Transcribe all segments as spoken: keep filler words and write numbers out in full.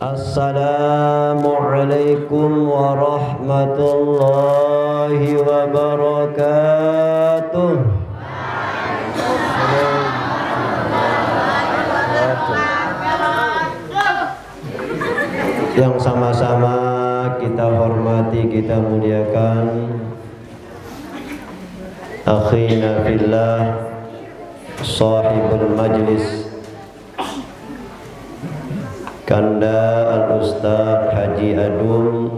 Assalamualaikum warahmatullahi wabarakatuh. Yang sama-sama kita hormati, kita muliakan, akhina fillah, sahibul majlis, Kanda Al Ustaz Haji Adum,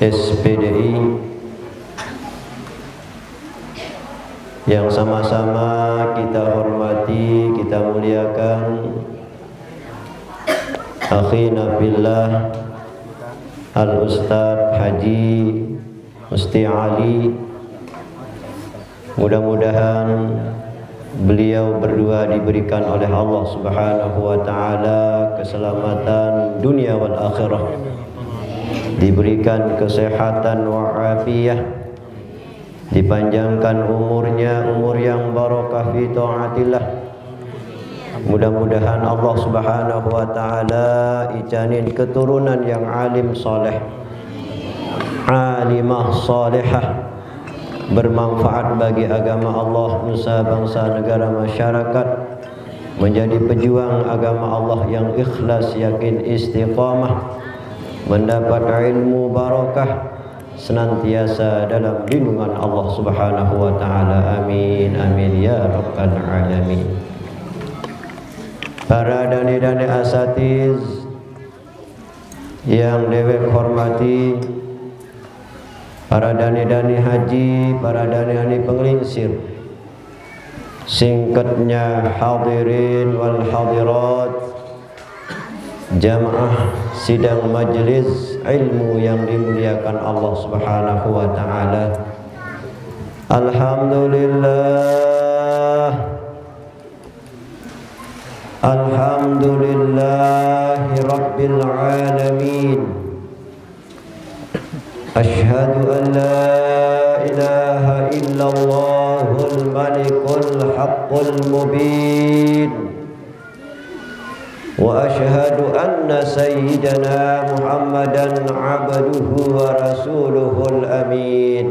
S P D I, yang sama-sama kita hormati, kita muliakan, akhina fillah, Al Ustaz Haji Musti Ali. Mudah-mudahan beliau berdua diberikan oleh Allah Subhanahu wa Ta'ala keselamatan dunia wal akhirah, diberikan kesehatan wa afiyah, dipanjangkan umurnya, umur yang barakah fi taatillah. Mudah-mudahan Allah Subhanahu wa Ta'ala icanin keturunan yang alim saleh, alimah salehah, bermanfaat bagi agama Allah, nusa, bangsa, negara, masyarakat, menjadi pejuang agama Allah yang ikhlas, yakin, istiqamah, mendapat ilmu barakah, senantiasa dalam lindungan Allah Subhanahu wa Ta'ala. Amin, amin, ya Rabbal Alamin. Para dane-dane asatiz yang dewek hormati, para dane-dane haji, para dane-dane pengelingsir, singkatnya hadirin wal hadirat, jamaah sidang majelis ilmu yang dimuliakan Allah Subhanahu wa Ta'ala. Alhamdulillah, Alhamdulillahi Rabbil Alamin. Ashhadu an la ilaha illallahul malikul haqqul mubin. Wa ashhadu anna sayyidana Muhammadan abduhu wa rasuluhul amin.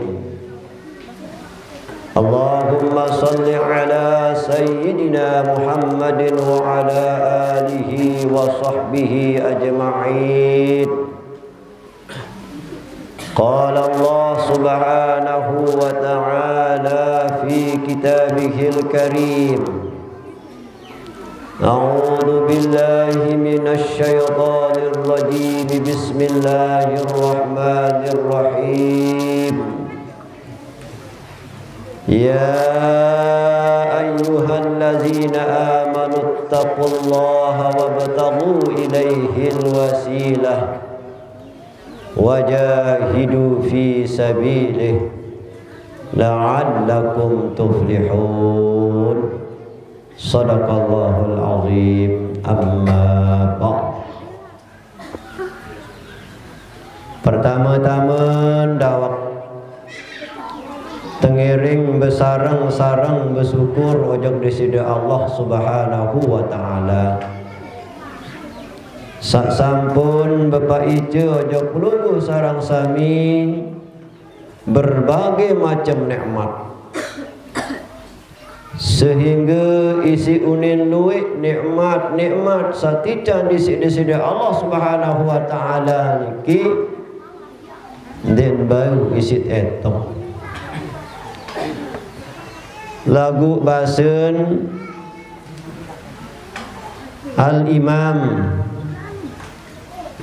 Allahumma salli ala sayyidina Muhammadin wa ala alihi wa sahbihi ajma'in. Qala Allah subhanahu wa ta'ala fi kitabihil karim. A'udzu billahi minasy syaithanir rajim. Bismillahirrahmanirrahim. Ya ayyuhallazina amanu taqullaha wabtaghu ilaihil wasilah wajahidu fi sabilih la'allakum tuflihun. Sadaqallahul azim. Amma ba'd. Pertama-tama, dawak tengiring besareng-sareng besyukur ojok Disida Allah Subhanahu wa Ta'ala. Sak sampun bepaica ojok pelungguh sareng sami berbagai macam nikmat. Sehingga isi unin luik nikmat-nikmat satican disi Disida Allah Subhanahu wa Ta'ala niki, ndeq bau isi etok. Laguq basen Al-Imam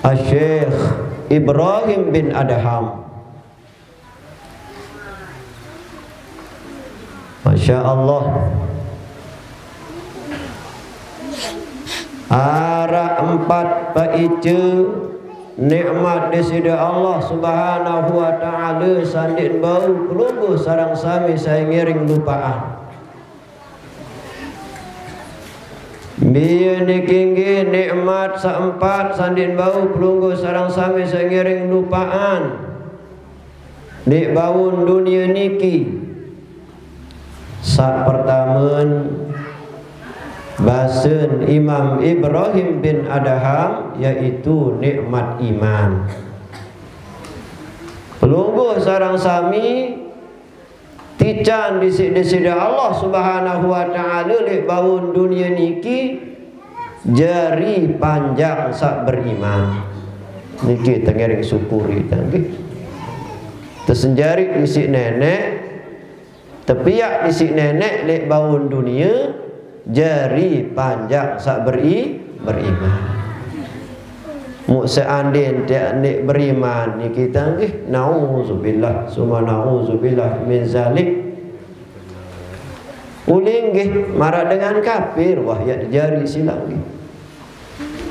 Asy-Syaikh Ibrahim bin Adham. Masya Allah. Araq empat paice nikmat Diside Allah Subhanahu wa Ta'ala saq ndeq bau pelungguh sareng sami sai ngiring lupaqang. Mbe niki nggih nikmat saq empat saq ndeq bau pelungguh sareng sami sai ngiring lupaqang leq bawon dunie niki? Saq pertamen, Basen Imam Ibrahim bin Adham, yaitu nikmat iman. Pelungguh sareng sami tican disi Deside Allah Subhanahu wa Ta'ala leq baun dunie niki jari panjang saq beriman. Niki tengereng syukuri, nggih. Tesenjari disi neneq, tepiaq disi neneq leq baun dunie, jari panjang saq beri-, beriman. Muq seandin tiaq ndeq beriman niki, nggih, nauzubillah, summa nauzubillah min zalik. Uli nggih maraq dengan kafir, wah, yaq jari silaq nggih.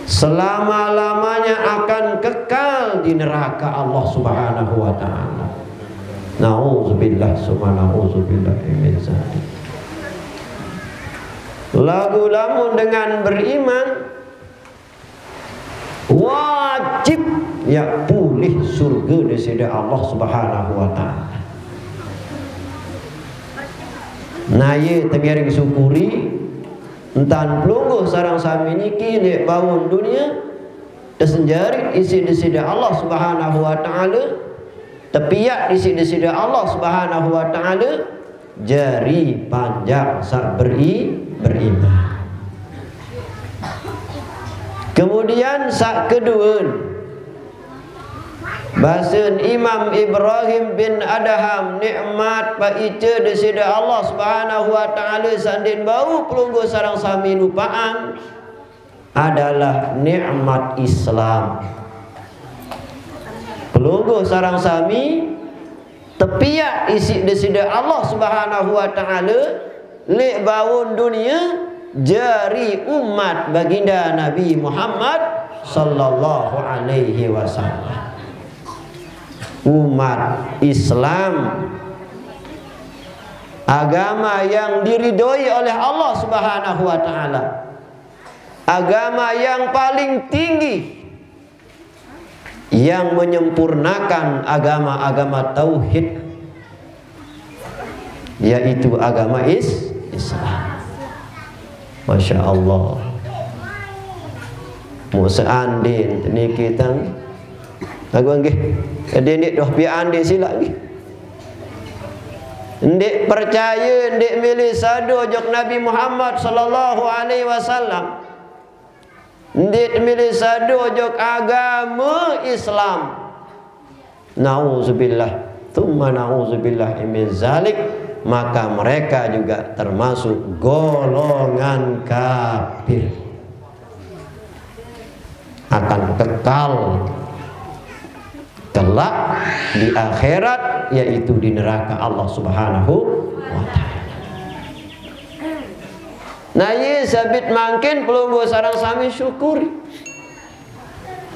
Selama-lamanya akan kekal di neraka Allah Subhanahu wa Ta'ala. Nauzubillah, summa nauzubillah min zalik. Laguq lamun dengan beriman, wajib yaq pulih surge Deside Allah Subhanahu wa Ta'ala. Nah, ie tengereng syukuri, entan pelungguh sareng sami niki leq baun dunie, tesenjari disi Deside Allah Subhanahu wa Ta'ala, tepiaq disi Deside Allah Subhanahu wa Ta'ala, jari panjang saq beri-, beriman. Kemudian saq keduen, basen Imam Ibrahim bin Adham, nikmat paice Deside Allah Subhanahu wa Ta'ala saq ndeqn bau pelungguh sareng sami lupaqang adalah nikmat Islam. Pelungguh sareng sami tepiaq isiq Deside Allah Subhanahu wa Ta'ala leq baun dunie, jari umat Baginda Nabi Muhammad sallallahu alaihi wasallam. Umat Islam, agama yang diridhoi oleh Allah Subhanahu wa Ta'ala, agama yang paling tinggi, yang menyempurnakan agama-agama tauhid, yaitu agama is-, Islam. Masya Allah. Muq seandin niki, nggih. Laguq nggih, ndeq doh piaq ande silaq nggih. Ndeq percaye, ndeq mele sadu ojok Nabi Muhammad sallallahu alaihi wasallam. Ndeq mele sadu ojok agame Islam. Nauzubillah, tsumma nauzubillah min zalik, maka mereka juga termasuk golongan kafir. Akan kekal kelak di akhirat, yaitu di neraka Allah Subhanahu wa Ta'ala. Nah, ie sabit mangkin pelungguh sareng sami syukuri.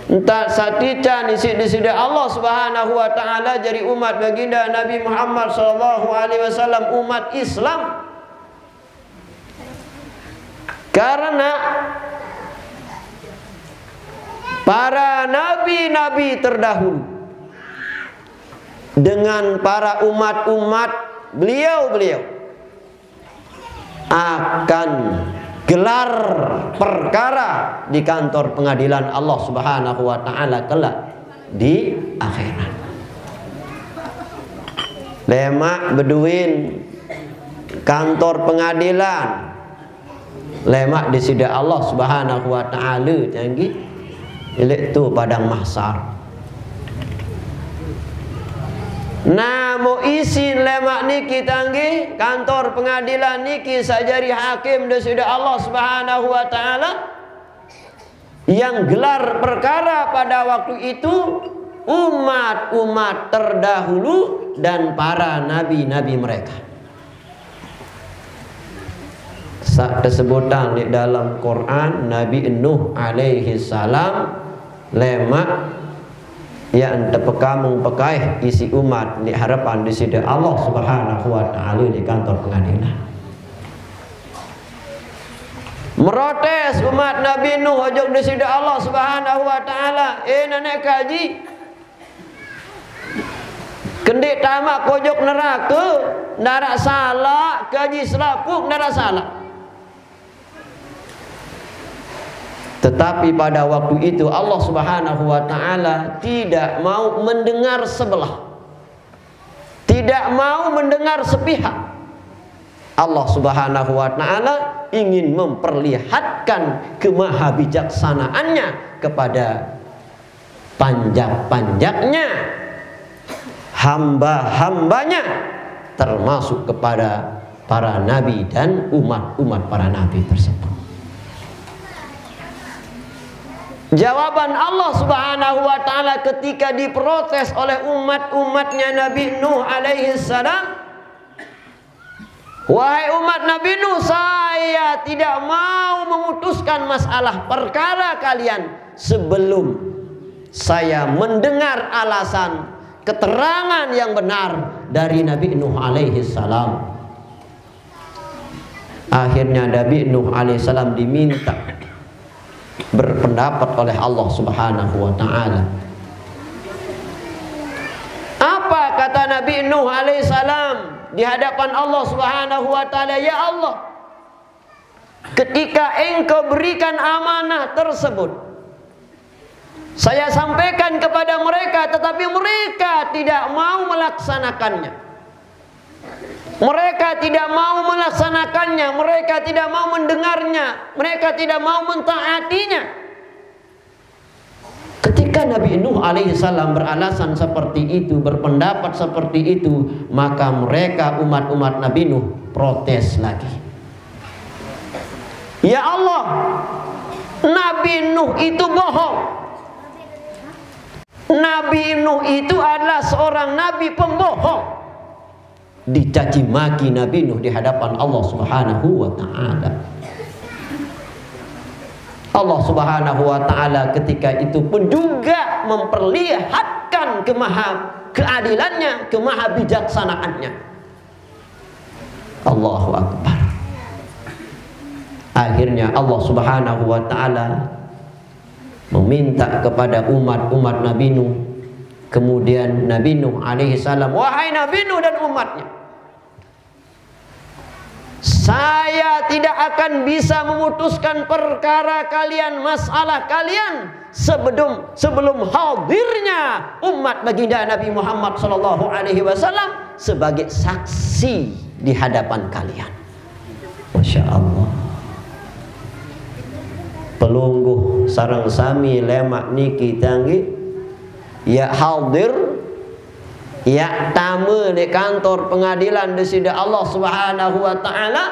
Entan saq tican isiq Deside Allah Subhanahu wa Ta'ala jari umat Baginda Nabi Muhammad sallallahu alaihi wasallam, umat Islam. Karena para nabi-nabi terdahulu dengan para umat-umat beliau-beliau akan gelar perkara di kantor pengadilan Allah Subhanahu wa Ta'ala kelak di akhirat. Lemaq bedoin kantor pengadilan lemaq Deside Allah Subhanahu wa Ta'ala, nggih, leq tu padang mahsyar. Nah, muq isin lemaq niki, nggih, kantor pengadilan niki saq jari hakim Deside Allah Subhanahu wa Ta'ala, yang gelar perkara pada waktu itu umat-umat terdahulu dan para nabi-nabi mereka. Saq tesebutan leq dalem Quran, Nabi Nuh alaihi salam, lemaq yaqn tepekamung pekaih isiq umat leq harepan Deside Allah Subhanahu wa Ta'ala leq kantor pengadilan. Merotes umat Nabi Nuh ojok Deside Allah Subhanahu wa Ta'ala, "Eh, neneq kaji, kendiq tamaq ojok nerake, ndaraq salaq, kaji selapuq ndaraq salaq." Tetapi pada waktu itu Allah Subhanahu wa Ta'ala tidak mau mendengar sebelah, tidak mau mendengar sepihak. Allah Subhanahu wa Ta'ala ingin memperlihatkan kemahabijaksanaannya kepada panjak-panjaknya, hamba-hambanya, termasuk kepada para nabi dan umat-umat para nabi tersebut. Jawaban Allah Subhanahu wa Ta'ala ketika diprotes oleh umat-umatnya Nabi Nuh alaihi salam, "Wahai umat Nabi Nuh, saya tidak mau memutuskan masalah perkara kalian sebelum saya mendengar alasan, keterangan yang benar dari Nabi Nuh alaihi salam." Akhirnya Nabi Nuh alaihi salam diminta berpendapat oleh Allah Subhanahu wa Ta'ala. Apa kata Nabi Nuh alaihi salam di hadapan Allah Subhanahu wa Ta'ala? "Ya Allah, ketika Engkau berikan amanah tersebut, saya sampaikan kepada mereka, tetapi mereka tidak mau melaksanakannya. Mereka tidak mau melaksanakannya, mereka tidak mau mendengarnya, mereka tidak mau mentaatinya." Ketika Nabi Nuh alaihi salam beralasan seperti itu, berpendapat seperti itu, maka mereka, umat-umat Nabi Nuh, protes lagi. "Ya Allah, Nabi Nuh itu bohong. Nabi Nuh itu adalah seorang nabi pembohong." Dicaci maki Nabi Nuh di hadapan Allah Subhanahu wa Ta'ala. Allah Subhanahu wa Ta'ala ketika itu pun juga memperlihatkan kemaha keadilannya, kemaha bijaksanaannya. Allahu Akbar. Akhirnya Allah Subhanahu wa Ta'ala meminta kepada umat-umat Nabi Nuh. Kemudian Nabi Nuh alaihi salam, "Wahai Nabi Nuh dan umatnya, saya tidak akan bisa memutuskan perkara kalian, masalah kalian, sebelum sebelum hadirnya umat baginda Nabi Muhammad sallallahu alaihi wasallam sebagai saksi di hadapan kalian." Masya Allah. Pelungguh sareng sami lemak niki tanggi, ya hadir, ya tame di kantor pengadilan di sida Allah Subhanahu wa Ta'ala,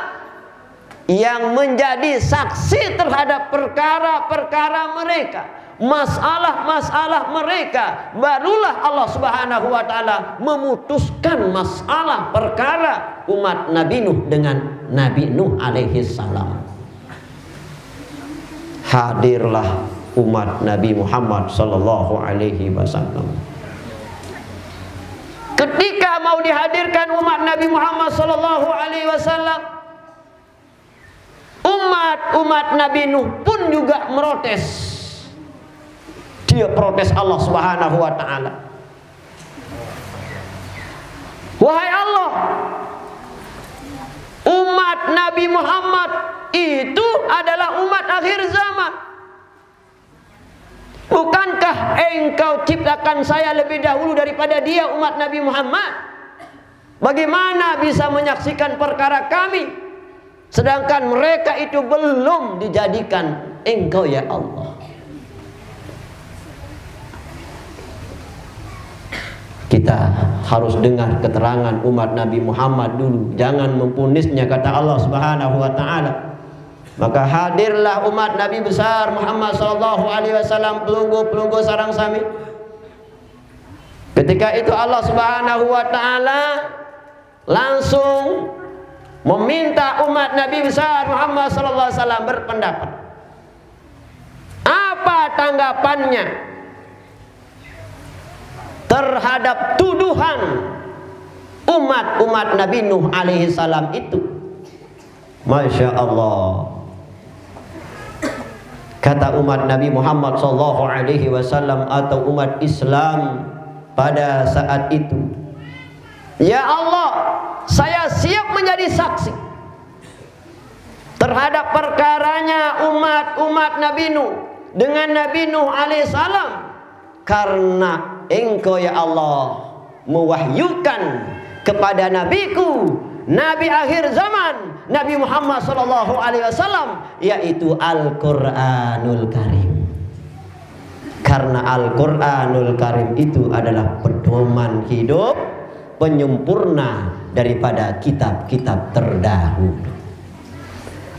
yang menjadi saksi terhadap perkara-perkara mereka, masalah-masalah mereka, barulah Allah Subhanahu wa Ta'ala memutuskan masalah perkara umat Nabi Nuh dengan Nabi Nuh alaihi salam. Hadirlah umat Nabi Muhammad sallallahu alaihi wasallam. Ketika mau dihadirkan umat Nabi Muhammad sallallahu alaihi wasallam, umat-umat Nabi Nuh pun juga merotes. Dia protes Allah Subhanahu wa Ta'ala. "Wahai Allah, umat Nabi Muhammad itu adalah umat akhir zaman. Bukankah Engkau ciptakan saya lebih dahulu daripada dia, umat Nabi Muhammad? Bagaimana bisa menyaksikan perkara kami, sedangkan mereka itu belum dijadikan Engkau, ya Allah?" Kita harus dengar keterangan umat Nabi Muhammad dulu. Jangan mempunisnya, kata Allah Subhanahu wa Ta'ala. Maka hadirlah umat Nabi besar Muhammad sallallahu alaihi wasallam, pelungguh-pelungguh sareng sami. Ketika itu Allah Subhanahu wa Ta'ala langsung meminta umat Nabi besar Muhammad sallallahu alaihi wasallam berpendapat. Apa tanggapannya terhadap tuduhan umat-umat Nabi Nuh alaihi salam itu? Masya Allah. Kata umat Nabi Muhammad sallallahu alaihi wasallam atau umat Islam pada saat itu, "Ya Allah, saya siap menjadi saksi terhadap perkaranya umat-umat Nabi Nuh dengan Nabi Nuh alaihissalam, karena Engkau, ya Allah, mewahyukan kepada nabiku, nabi akhir zaman, Nabi Muhammad sallallahu alaihi wasallam, yaitu Al-Qur'anul Karim. Karena Al-Qur'anul Karim itu adalah pedoman hidup, penyempurna daripada kitab-kitab terdahulu.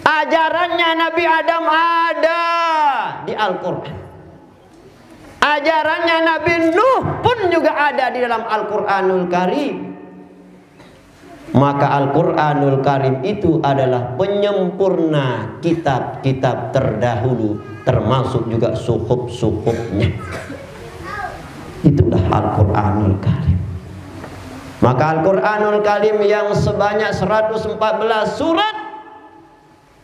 Ajarannya Nabi Adam ada di Al-Qur'an. Ajarannya Nabi Nuh pun juga ada di dalam Al-Qur'anul Karim. Maka Al-Qur'anul Karim itu adalah penyempurna kitab-kitab terdahulu, termasuk juga suhuf-suhufnya. Itulah Al-Qur'anul Karim. Maka Al-Qur'anul Karim yang sebanyak seratus empat belas surat,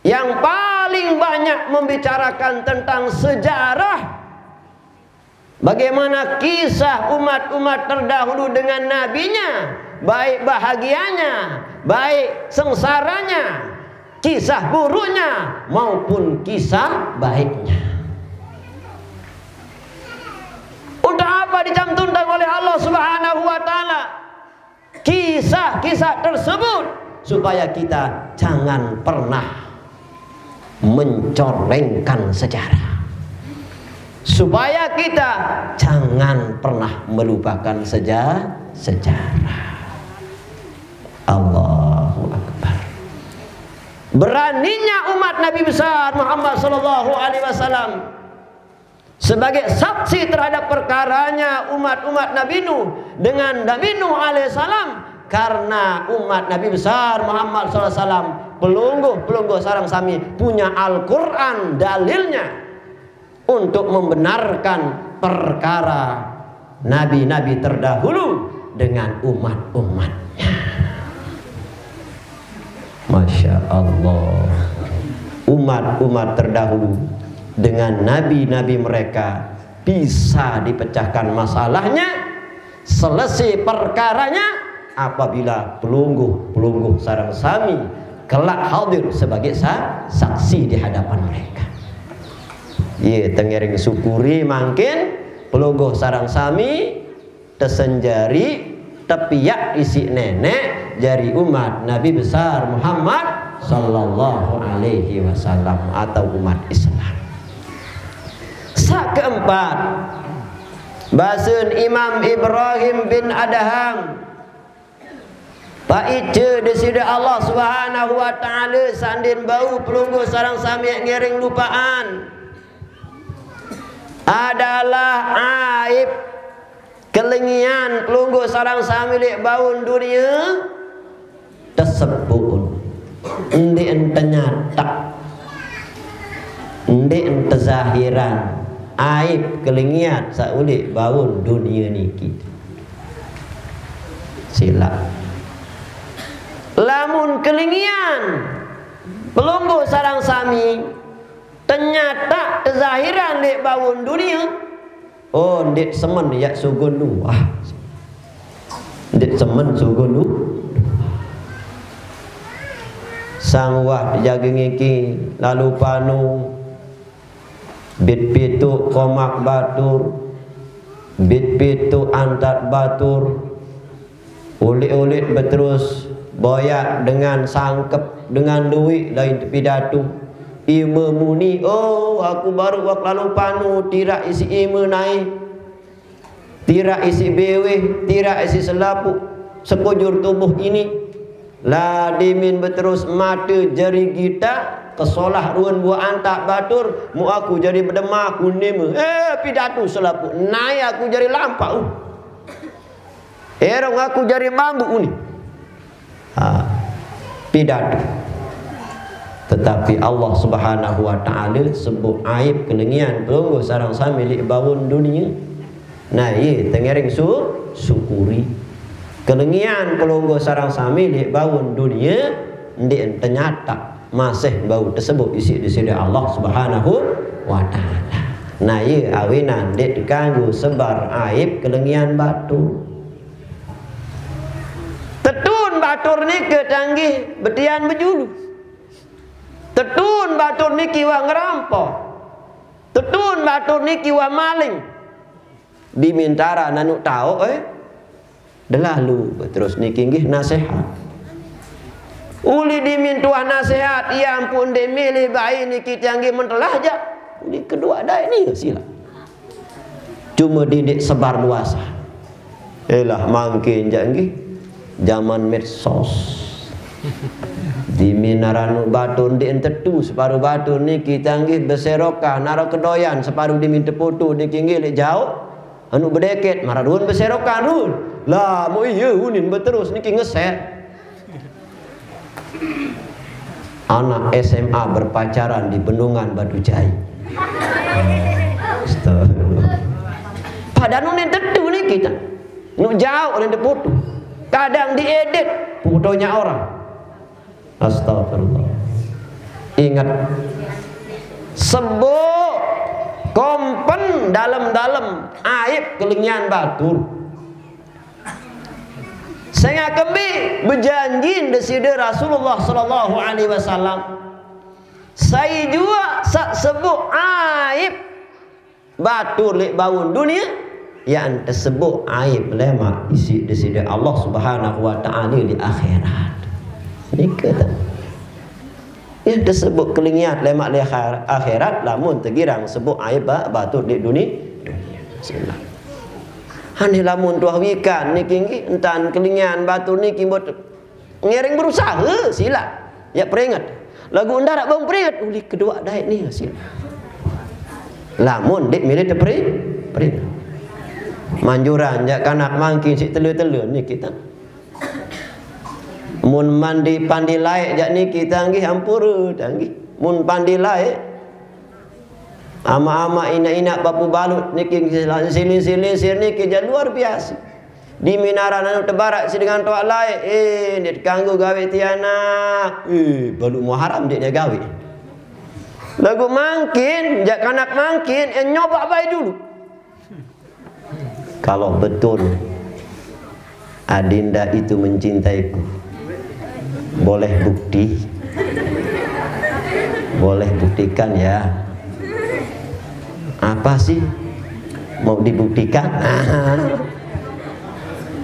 yang paling banyak membicarakan tentang sejarah, bagaimana kisah umat-umat terdahulu dengan nabinya, baik bahagianya, baik sengsaranya, kisah buruknya maupun kisah baiknya. Untuk apa dicantumkan oleh Allah Subhanahu wa Ta'ala kisah-kisah tersebut? Supaya kita jangan pernah mencorengkan sejarah, supaya kita jangan pernah melupakan seja- sejarah. Allahu Akbar. Beraninya umat Nabi besar Muhammad sallallahu alaihi wasallam sebagai saksi terhadap perkaranya umat-umat Nabi Nuh dengan Nabi Nuh alaihissalam, karena umat Nabi besar Muhammad sallallahu alaihi wasallam, pelungguh-pelungguh sareng sami, punya Al-Quran dalilnya untuk membenarkan perkara nabi-nabi terdahulu dengan umat-umatnya. Masya Allah. Umat-umat terdahulu dengan nabi-nabi mereka bisa dipecahkan masalahnya, selesai perkaranya, apabila pelungguh-pelungguh sareng sami kelak hadir sebagai sa- saksi di hadapan mereka. Ye, tengereng syukuri mangkin pelungguh sareng sami tesenjari, tepiak isi nenek jari umat Nabi besar Muhammad sallallahu alaihi wasallam atau umat Islam. Sa keempat, basen Imam Ibrahim bin Adham, paice Deside Allah Subhanahu wa Ta'ala sandin bau pelungguh sareng sami ngereng lupaan adalah aib kelengian pelungguh sareng sami leq baun dunie, tesebut, ndeq entenyata, ndeq entezahiran aib kelengian saq uleq baun dunie niki. Silaq. Lamun kelengian pelungguh sareng sami tenyata tezahiran leq baun dunie, oh, ndeq semen yaq sugun luah. Ndeq semen sugun lu. Sang wah jage ngiki lalu panu, bit pituq komak batur, bit pituq antat batur, ulit-ulit beterus boyaq dengan sangkep dengan luiq lain tepidatu. Ime muni, oh, aku baruq wah lalu panu, tiraq isiq ime nae, tiraq isiq beweh, tiraq isiq selapuq, sekujur tubuh ini. Ladimin beterus mate jari gitaq, kesolah ruen buaq antak batur, muq aku jari bedemah kunime. Eh, pidatu selapuq, nae aku jari lampaq, uh. Erong aku jari mambuk uni. Ha, pidatu. Tetapi Allah Subhanahu wa Ta'ala sebut aib kelengian pelungguh sareng sami leq baun dunie. Nah, ie tengereng su-, syukuri. Kelengian pelungguh sareng sami leq baun dunie ndeq tenyata masih bau tesebut isiq Deside Allah Subhanahu wa Ta'ala. Nah, ie awinan ndeq tekanggo sebar aib kelengian batur. Tetun batur nike tanggih betian bejulu. Tetun batur niki wah ngerampok. Tetun batur niki wah maling. Dimin tara nanuk taok, eh. Delalu beterus niki nggih nasehat. Uli dimin tuah nasehat, ia ampun ndeq mele bae niki tiang nggih mentelah jaq. Uli kedua dae ni sila. Cuma dindik sebar luas. Elah mangkin jaq nggih. Zaman medsos. Dimin aran batur ndeq entetu, separuh batur niki tiang nggih beserokah, naro kedoyan, separuh dimin tepoto niki nggih leq jaoq. Anu bedeket, maraq ruen beserokan ruen. Lah, mau iye unin beterus niki ngeset. Anak S M A berpacaran di bendungan Batu Jai. Astagfirullah. Padahal unin tetu niki ta. Nuk jauh unin tepoto. Kadang diedit fotonya orang. Astagfirullah. Ingat, sebuk kompen dalem-dalem aib kelingian batur. Sengaq kembe bejanjin Deside Rasulullah sallallahu alaihi wasallam, sai juaq saq sebuk aib batur leq baun dunie, yaqn tesebut aib lemaq isiq Deside Allah Subhanahu wa Ta'ala leq akhirat. Nike ta. Yaqn tesebut kelingiat lemaq leq akhir-, akhirat, lamun tegirang sebut aib ba-, batur leq dunie. Dunie. Bismillah. Aneh lamun tuah wikan niki nggih entan kelingian batur niki mbot Ngereng berusahe, silaq. Yaq peringet. Laguq ndaraq bau peringet, uli keduaq daeq ni, silaq. Lamun ndeq mele teperi-, peringet. Manjuran jaq kanak mangkin siq tele-tele niki ta. Mun mandi pandi laeq jaq niki ta nggih, ampure ta nggih. Mun pandi laeq, amaq-amaq, inaq-inaq, papuq baluq niki, siling-siling sir niki jaq luar biase. Dimin aran anu tebaraq siq dengan toaq laeq, eh, ndeq tekanggo gawe tianaq. Eh, baluq Muharram ndeq gawe. Laguq mangkin, jaq kanak mangkin, eh, nyobaq bae dulu. Kalau betul Adinda itu mencintaiku, boleh bukti? Boleh buktikan ya. Apa sih mau dibuktikan?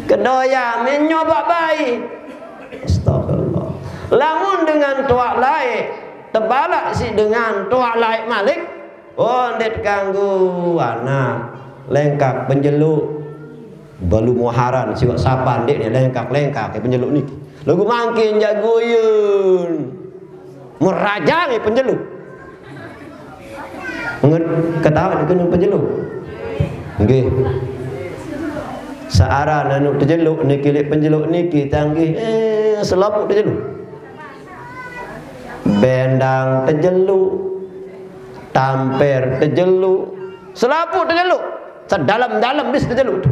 Kedoyan, nyobaq bae. Astagfirullah. Lamun dengan toaq laeq, tebalaq siq dengan toaq laeq malik, oh, ndeq kanggo anak, lengkak penjeluq. Baluq Muharram siwaq sapan ndeq ne lengkak-lengkak penjeluq niki. Laguq mangkin jaq guyun. Merajang penjeluq. Nget-, ketawa dikene penjeluq. Nggih. Searan anu tejeluq niki leq penjeluq niki ta nggih, eh, selapuq tejeluq. Bendang tejeluq, tamper tejeluq, selapuq tejeluq. Sedalem-dalem bis tejeluq.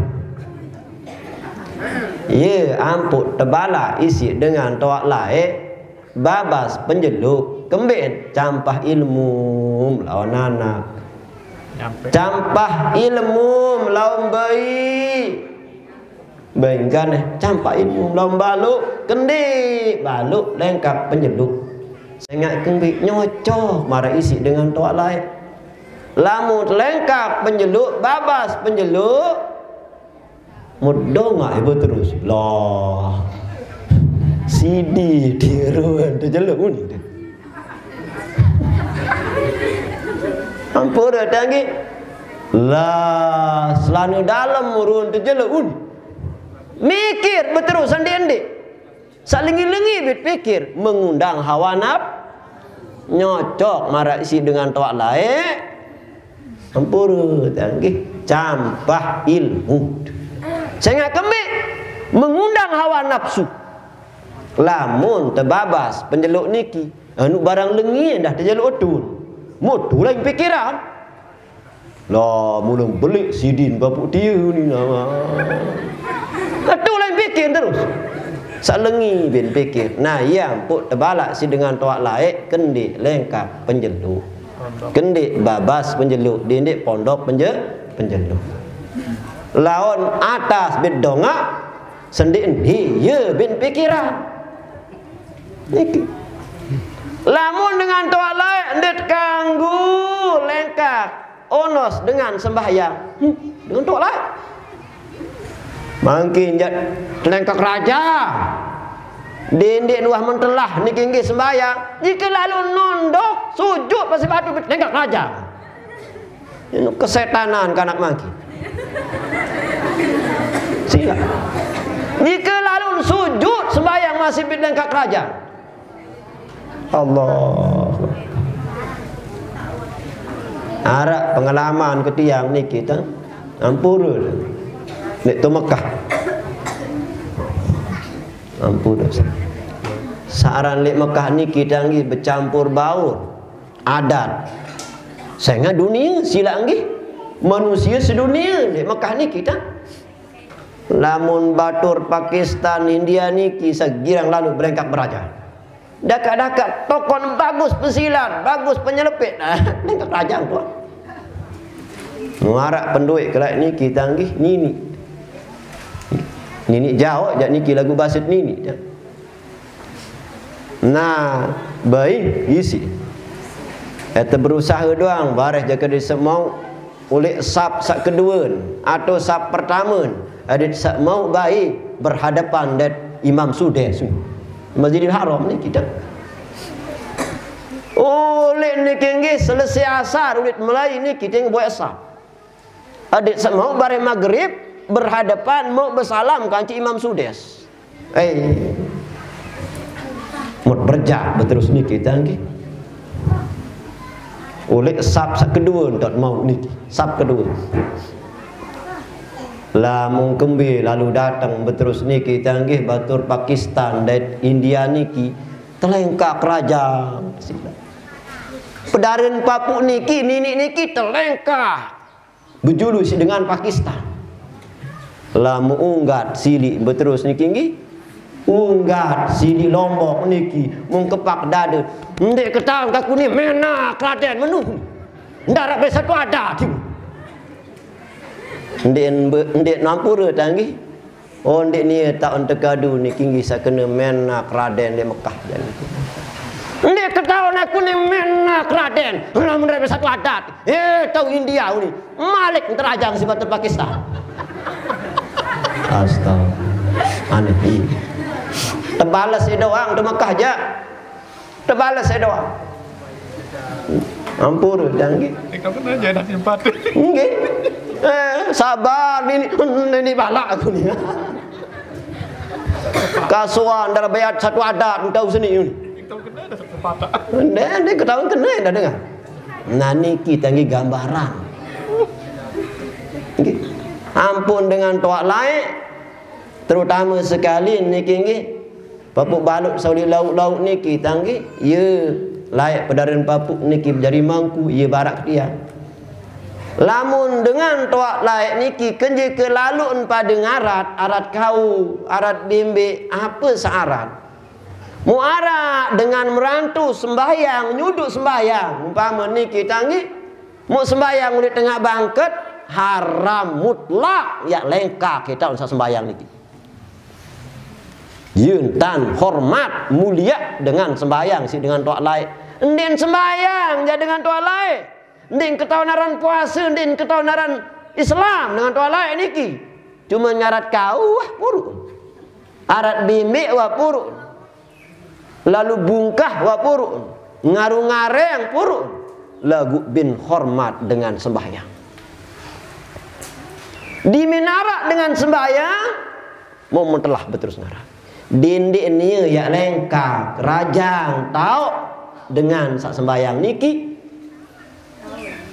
Ye, ampuq tebalaq isiq dengan toaq laeq. Babas penjeluq, kembeq? Campah ilmu lawan anak. Nyampe. Campah ilmu lawan bae. Bae engkane, campah ilmu lawan baluq, kendeq baluq lengkak penjeluq. Sengaq kembeq? Nyocok maraq isiq dengan toaq laeq. Lamun lengkak penjeluq, babas penjeluq, Medongaq ibu terus. Lah. Sidi tiruan tejeluq muni. Ampun datang nggih. Lah, selana dalem ruen tejeluq muni. Mikir beterus, ndeq-ndeq. Saq lengi-lengi bit pikir, mengundang hawa naf-, nyocok maraq isiq dengan toaq laeq, ampure, nggih, campah ilmu. Sengaq kembeq? Mengundang hawa nafsu. Lamun tebabas penjeluq niki, anu barang lengi endah tejeluq etun. Mutu lain pikiran. Lah, mula beleq sidin bapuq tie ni nah. Ketu lain pikin terus. Saq lengi bin pikir. Nah, ie ampuq tebalaq siq dengan toaq laeq, kendeq lengkap penjeluq. Kendeq babas penjeluq, dindeq pondok penje-, penjeluq. Laun atas bit dongaq, sendeq ni ie bin pikiran. Niki. Lamun dengan toaq laeq ndeq kanggo lengkah onos dengan sembahyang. Hmm, dengan toaq laeq. Mangkin jaq lengkah kerajaan. Dendeq nuah mentelah niki nggih sembahyang. Jike lalu nunduk, sujud, pasi batu lengkah kerajaan. Ini kesetanan kanak mangkin. Silaq. Jike lalu sujud sembahyang masih bit lengkah kerajaan. Allah. Araq pengalaman ke tiang niki, tang. Ampure. Leq to Mekah. Ampure. Saq aran leq Mekah niki, tang, nggih becampur baur adat. Sengaq dunie silaq nggih manusie sedunie leq Mekah niki, tang. Lamun batur Pakistan, India niki segirang lalo berengkak beraja. Dakaq-dakaq tokon bagus pesilat, bagus penyelepit. Nah, nengke kerajaan tuan. Muaraq penduit kelai niki, tang, nggih, nini. Nini jaoq jaq niki laguq basit nini. Nah, baik, isi. Ete berusahe doang, bareh jage disemauq uleq sap saq keduen atau sap pertamen, adeq saq mauq bae berhadepan dait Imam Sudes. Masjidil Haram niki, tang. Uleq niki nggih selese asar, uleq mulai niki tang boyaq sap. Adeq saq mauq bareh magrib berhadepan mauq besalam kance Imam Sudes. Eh, mut berjak beterus niki, tang, nggih. Uleq sap saq kedue ntot mauq niki, sap kedue. Lamun kembe lalu dateng beterus niki, tang, nggih, batur Pakistan dait India niki, telengkah kerajaan. Pedaren papuq niki, niniq niki telengkah. Bejulu siq dengan Pakistan. Lamun unggat siliq beterus niki nggih. Unggat siliq Lombok niki, mun kepak dade. Ndeq ketaon kaku ni menak raden menu. Ndaraq be satu adat. Ndeq be-, ndeq nampure, tang, nggih. Oh, ndeq nie taun tekadu niki nggih saq kene menak raden leq Mekah, jan. Ndeq ketaon aku ni menak raden, lamun ndaraq be satu adat. Eh, tau India uni. Malik nterajang siq batur Pakistan. Astaga. Aneh. Tebales doang to Mekah jaq. Tebales doang. Ampun, dah nggih. Nggih. Nggih. Eh, sabar nini, nini balak aku ni. Kasuan dalam bayat satu adat, entah seni ni. Ndeq, ndeq ketahuan kene dah dengar. Nah, niki tanggi gambaran. Nggih. Ampun dengan toaq laeq, terutama sekali niki nggih. Papuq baluq saq uleq lauq-lauq niki tanggi, ye laeq pedaren papuq niki bejari mangku, ye baraq tiang. Lamun dengan toaq laeq niki kenjeke laluqn pade ngarat, arat kau, arat bembeq, ape saq arat? Muq araq dengan merantu sembahyang, nyuduq sembahyang, umpame niki tanggi, muq sembahyang uleq tengaq bangket, haram mutlak, yaq lengkaq kitaun saq sembahyang niki. Ye ntan hormat, muliaq dengan sembahyang siq dengan toaq laeq. Ndeqn sembahyang jaq dengan toaq laeq. Ndeqn ketaon aran puase, ndeqn ketaon aran Islam dengan toaq laeq niki. Cume ngarat kau wah puruq. Arat bembeq wah puruq. Lalu bungkah wah puruq. Ngaru ngareng puruq. Laguq bin hormat dengan sembahyang. Dimin araq dengan sembahyang, Mun telah beterus ngaran. Dendeq nie yaq lengkaq, rajang taoq dengan saq sembahyang niki.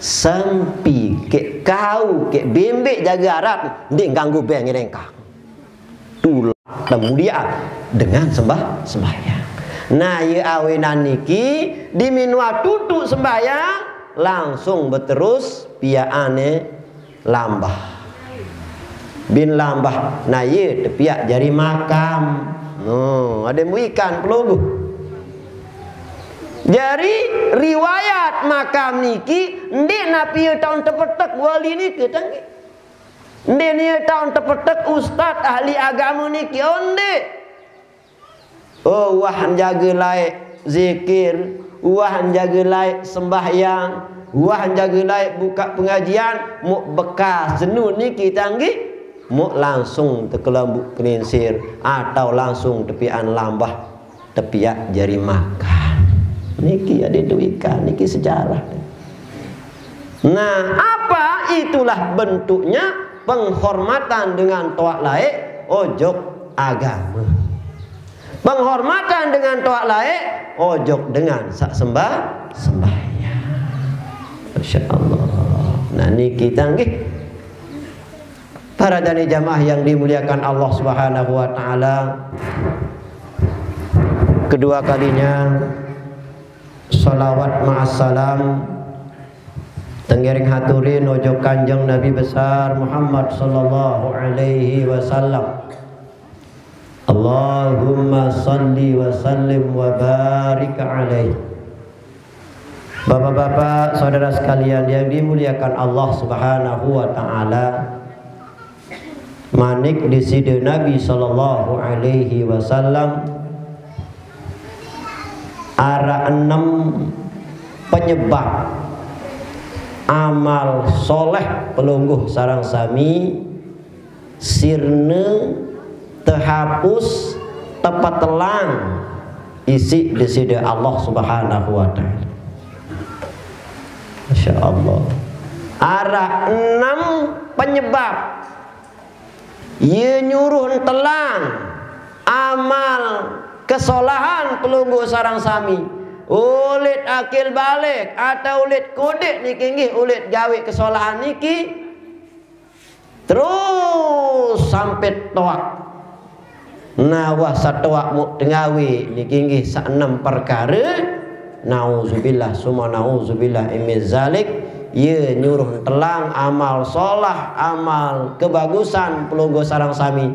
Sempi, keq kau, keq bembeq jage arat, ndeq ganggu beng lengkaq. Tulak temuliaan dengan sembah-, sembahyang. Nah, ye awinan niki, dimin wah tutuq sembahyang, langsung beterus piaqanne lambah. Bin lambah, nah, ye tepiaq jari makam. No, adeq mbuq ikan pelungguh. Jari riwayat makam niki ndeq napi ye taun tepetek wali niki, tanggi. Ndeq nie taun tepetek ustaz ahli agame niki, oh, ndeq. Oh, wah njage laeq zikir, wah jaga laék sembahyang, wah jaga laék buka pengajian, muk bekas jenuh niki tanggih, muk langsung tekelambuk kelinsir atau langsung tepian lambah, tepiak jari makan. Niki ade duikan, niki sejarah. Nah, apa itulah bentuknya penghormatan dengan toak laék ojok agama. Penghormatan dengan toak laék ojok dengan sak sembah sembahyang. Masya Allah. Nah, niki tanggih. Para tani jamaah yang dimuliakan Allah Subhanahu wa taala, kedua kalinya salawat ma'as salam tengereng haturin ojok Kanjeng Nabi besar Muhammad sallallahu alaihi wasallam. Allahumma salli wa sallim wa barik alaih. Bapak-bapak, saudara sekalian yang dimuliakan Allah Subhanahu wa taala, manik disida Nabi sallallahu alaihi wasallam araq enem penyebab amal soleh pelungguh sareng sami sirna tehapus, tepetelang isik disida Allah Subhanahu wa taala. Masya Allah. Araq enem penyebab ye nyuruh telang amal kesolahan pelungguh sareng sami. Ulit akil balik atau ulit kodik niki nggih ulit gawe kesolahan niki. Terus sampai toak. Nah, wah satoak muk tengawe niki nggih sak enem perkara. Nauzubillah summa nauzubillah min zalik. Ye nyuruh telang amal solah, amal kebagusan pelungguh sareng sami.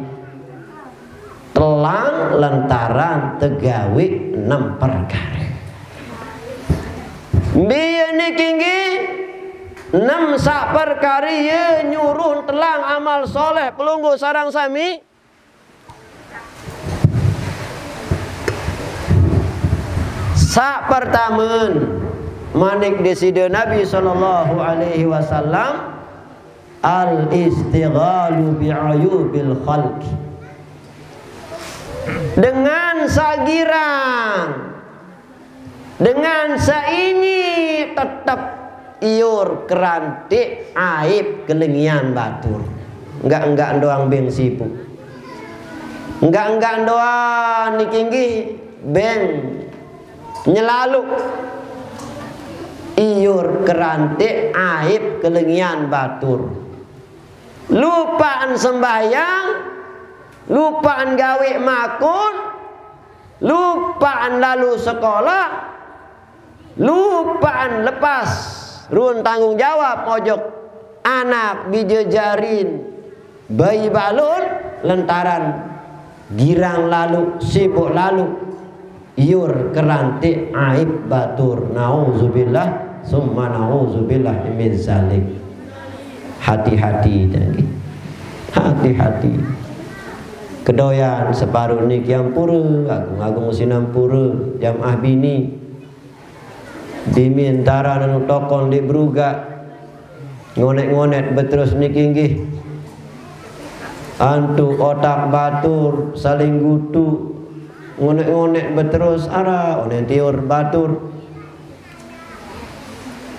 Telang lantaran tegawe enem perkara. Mbiyen niki nggih enem sak perkara ye nyuruh telang amal soleh pelungguh sareng sami. Sak pertamen, manik deside Nabi sallallahu alaihi wasallam, al istighalu bi ayubil khalq. Dengan sagirang, dengan saini tetep iur kerantik aib kelengian batur. Enggak-enggak doang beng sibuk. Enggak-enggak doang niki nggih beng nyelaluk iur kerantik aib kelengian batur. Lupaan sembahyang, lupaan gawe makun, lupaan lalu sekolah, lupaan lepas run tanggung jawab mojok anak bije jarin bayi balun lantaran girang lalu, sibuk lalu, iur kerantik aib batur. Nauzubillah summa nauzubillah min zalik. Hati-hati, hati-hati. Kedoyan separuh niki ampura, agung-agung sinampura, jamaah bini. Dimin taran anu tokon di berugak. Ngonet-ngonet beterus niki nggih. Antu otak batur saling gutu. Ngonet-ngonet beterus ara onen tiur batur.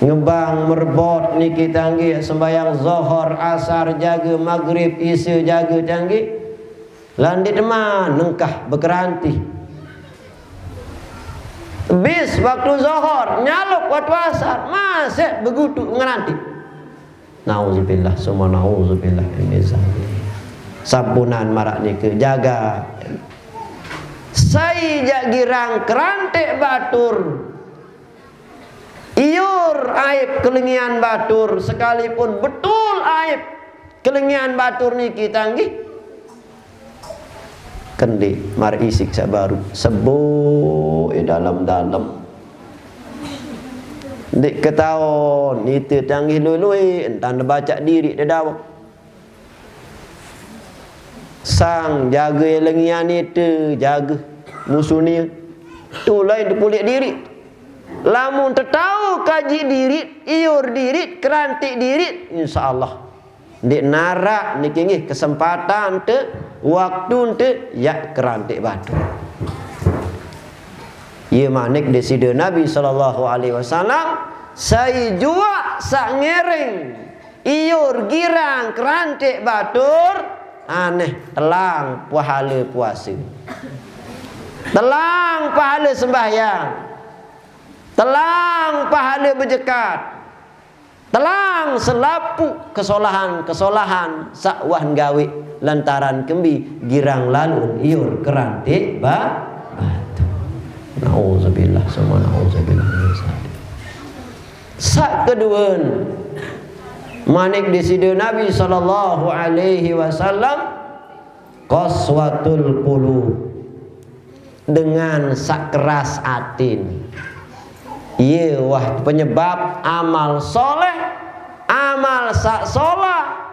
Ngebang merebot niki tanggih sembahyang zohor, asar jaga, magrib, isya jaga tanggih. Landit man nengkah bekeranti. Bis waktu zohor, nyaluk waktu asar, masih begutu ngeranti. Nauzubillah summa nauzubillah min zalik. Sampunan marak nike jaga. Sai jak girang kerantik batur. Iur aib kelengian batur, sekalipun betul aib kelengian batur niki tanggih. Kendi mar isik sak baru, sebo e dalem-dalem. Ndik ketaon, ite tanggih lului, entan bacak diri dedawek. Sang jaga lengian ite, jaga musuh nia. Tu lain tepulik diri. Lamun tetau kaji diri, iur diri, kerantik diri, insya Allah. Ndeq narak niki nggih kesempatan te, waktu te, yaq kerantik batur. Ye manik Deside Nabi sallallahu alaihi wasallam, sai juaq saq ngereng iur girang kerantik batur, aneh, telang pahale puase. Telang pahale sembahyang. Telang pahale bejekat. Telang selapuq kesolahan-kesolahan saq wah gawe lantaran kembe girang lalun iur kerantik ba-, batur. Nauzubillah, summa nauzubillah min zalik. Saq keduen, manik Deside Nabi sallallahu alaihi wasallam, qaswatul qulub, dengan saq keras atin. Ye wah penyebab amal soleh, amal saq solah,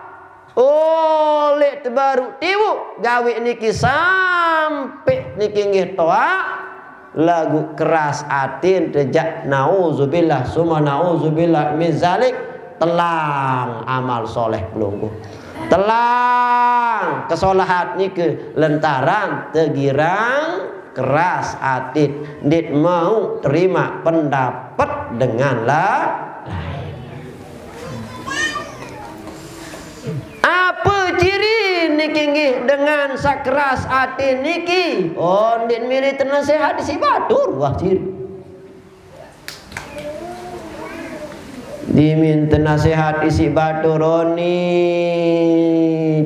oleq tebaruq tiwuq gawe niki sampe niki nggih toaq, laguq keras atin te jaq, nauzubillah, summa nauzubillah min zalik, telang amal soleh pelungguh. Telang kesolahat nike lantaran tegirang keras atit, ndeq mauq terimaq pendapet dengan la-, lain. Ape ciri niki nggih dengan saq keras atit niki? Oh, ndeq mele tenasehat isiq batur, wah ciri. Dimin tenasehat isiq batur oni,